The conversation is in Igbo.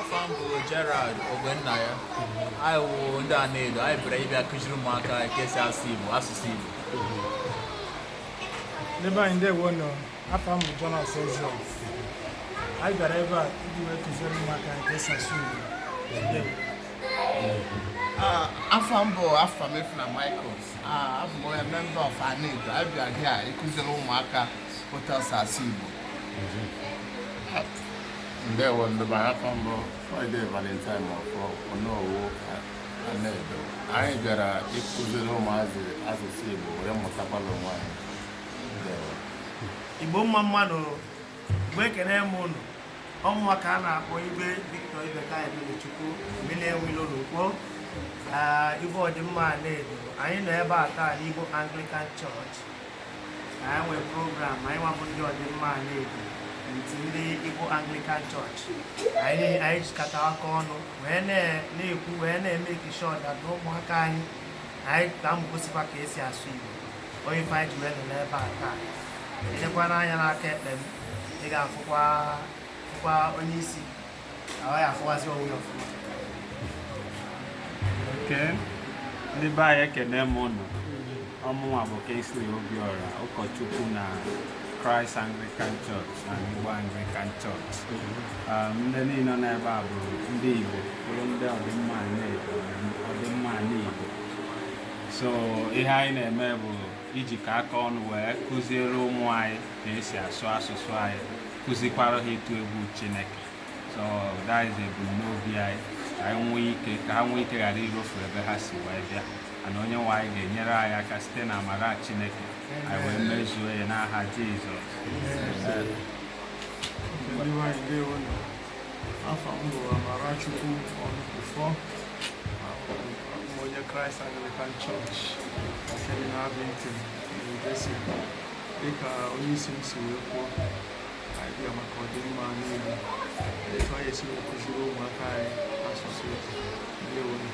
Afa m bụ Gerald Ogbennaya. Anyị wụ ndị Anaedo. Anyị bịara ịbịa kụziri ụmụaka ka esi asụ Igbo, asụsụ Igbo. Ndị be anyị, ndewo nụ. Afa m bụ Jonas Eze. Anyị bịara ebe a iji wee kụziere ụmụaka anyị ka esi asụ Igbo. Ndewo. Afa m bụ Afamefuna Michaels. Abụ m onye member of Anaedo. Anyị bịara here ịkụziri ụmụaka otu esi asụ Igbo. Ndewo, ndị be anyị. Afa m bụ Friday Valentine Ọfọ, Onowu Anaedo. Anyị bịara ịkụziri ụmụazị asụsụ Igbo wee mụtakwala onwe anyị. Ndewo. Igbo mma mmadụ, Igbo, ekene m unu. Ọmụnwa ka a na-akpọ Igwe Victor Ibeka Ebelechukwu Mmili Enwilo n'Ukpo, Igwe Ọdịmma Anaedo. Anyị nọ ebe a taa n'Igbo Anglican Church. Anyị nwee program anyị nwabụ ndị Ọdịmma Anaedo with ndị Igbo Anglican Church. Anyị jikọta aka ọnụ wee na-ekwu wee na-eme sure that na ụmụaka anyị, anyị ga-amụgosikwa ka esi asụ Igbo. Onye ife anyị ji wee nọ n'ebe a taa, ilekwa n'anya n'aka ekpe m, ị ga-afụkwa fụkwa onye isi ọ ya afụwazi onwe ya ọfụma. Oke ndị be anyị, ekene m ụnụ. Ọmụnwa bụ Kingsley Obiora, ụkọchukwu na Christ Anglican Church na Igbo Anglican Church. Ndị niile nọ n'ebe a bụ ndị Igbo, bụrụ ndị ọdịmma Anaedo na ọdịmma ala Igbo. So ihe anyị na-eme bụ ijikọ aka ọnụ wee kụziere ụmụ anyị ka esi asụ asụsụ anyị, kụzikwara ha ịtụ egwu Chineke. So that is ebumnobi anyị, ka anyị nwee ike, ka ha nwee ike ghara irofu ebe ha si wee bịa. Mana Onye nwe anyị ga-enyere anyị aka site na amara Chineke, anyị wee mezuo ya n'aha Jizọs. Ndị be anyị, ndewo nụ. Afa m bụ Amarachukwu Ọnụkwufọ. Abụ m onye Christ Anglican Church nke dị n'Abington, New Jersey. Dịka onye isi m si wee kwuo, anyị bịa maka ọdịmma niile, etu anyị esi wee kụziri ụmụaka anyị asụsụ Igbo. Ndewo nụ.